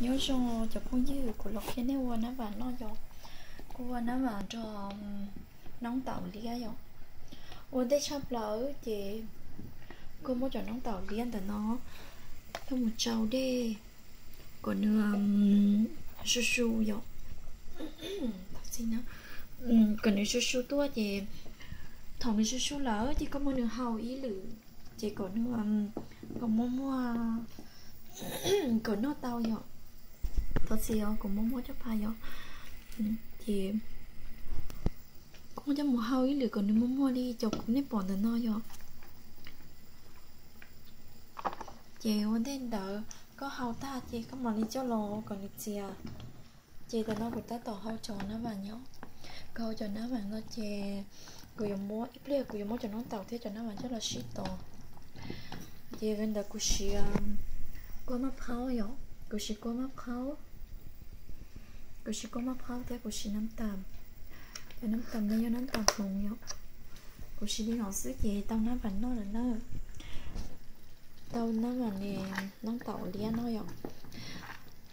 Nyob zoo cov phooj ywg, kuv los qhia nej ua nab vam noj yom. Kuv ua nab vam nrog noob taum liab yom. Ua ntej tshaj plaws ces kuv muab cov noob taum liab ntawm no coj mus tsau dej kom nws su su yom. Kom nws su su tuaj ces thaum nws su su lawm ces koj muab nws hau ib lwm ces kom nws, kom muaj muaj, kom noj tau yom. Thov txim os, kuv muaj muaj coj pha yom. Ces kuv muab coj mus hau ib lwm kom nws muaj muaj li cov kuv nej pom ntawm no yom. Ces ua ntej ntawd koj hau tag ces koj mam li coj los kom nws txias. Ces tam no kuv tab tom hau cov nab vam nyob. Kuv hau cov nab vam no ces kuv yuav muab, ib pliag kuv yuav muab cov noob taum thiab cov nab vam coj los sib tov. Ces li ntawd kuv siv kua maj phaub yom, kuv siv kua maj phaub, kuv siv kua maj phaub thiab kuv siv nab tas. Cov nab tas no yog nab tas hloov yom. Kuv siv li no xwb ces tau nab vam noj lawm na. Tau nab vam ne, noob taum liab no yom.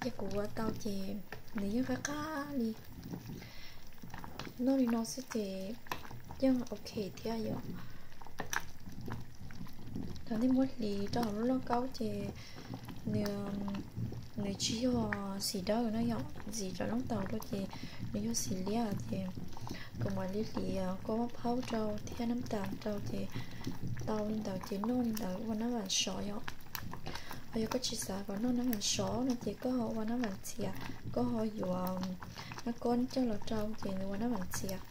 Ces kuv ua tau ces nws yeej qab qab li. Noj li no xwb ces yeej ok thiab yom. Thaum nej muab hliv rau hauv lub lauj kaub ces nws, nws tsis yog xim dawb no yom, ntxiv cov noob taum rau ces nws yog xim liab ces kuv mam li hliv kua maj phaub rau thiab nab tas rau ces tau li ntawd ces noj li ntawd ua nab vam sov yom. Ho yog koj tsis xav kom noj nab vam sov no ces koj ho ua nab vam txias, koj ho yuav nab kob coj los rau ces nws ua nab vam txias.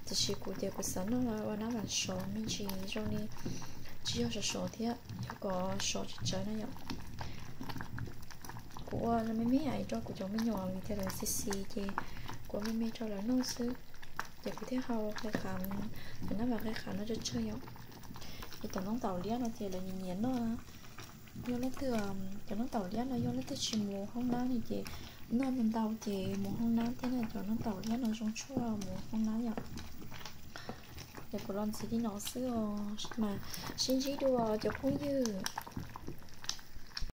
Tiam sis kuv ces kuv xav noj ua nab vam sov me ntsis zoo li tsis yog sov sov thiab, yog kom sov tsawv tsawv na yom. Kuv ua me me rau kuv cov me nyuam vim tias lawv xis xis ces kuv ua me me rau lawv noj xwb. Ces kuv thiaj hau qe qhav, cov nab vam qe qhav no tsawg tsawg yom. Ces cov noob taum liab no ces lawv nyiam nyiam noj. Yog leej twg, cov noob taum liab no yog leej twg tsis mus hoob nab li ces noj ntau ntau ces mus hoob nab thiab na, cov noob taum liab no zoo tshuaj mus hoob nab yom. Ces kuv los ntxiv li no xwb os mas sib ntsib dua cov phooj ywg.